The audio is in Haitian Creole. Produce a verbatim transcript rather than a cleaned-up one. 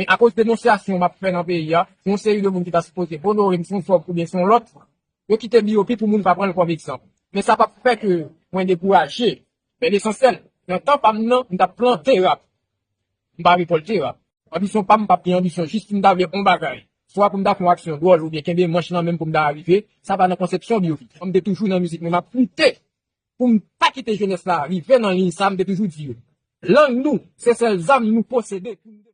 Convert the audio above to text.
Men akoz denonsyasyon m ap fè nan peyi a, yon seri de moun ki ta sipoze onore m, se yon Forbes oubyen se yon lòt, yo kite B O P pou moun pa pran l kòm egzanp. Men sa p ap fè ke mwen dekouraje. Men lesansyèl, nan tan pa m nan, m t ap plante rap. M pa rekòlte rap. Anbisyon pa m, m p ap gen anbisyon, jis si m ta vle yon bagay. Swa pou m ta fè yon aksyon dwòl oubyen kenbe manch nan men m pou m ta rive, sa pa nan konsepsyon B O P. M te toujou nan mizik, men m ap lite pou m pa kite jenès la rive nan liy sa, m te toujou di yo. Lang nou, se sèl zam nou posede pou nou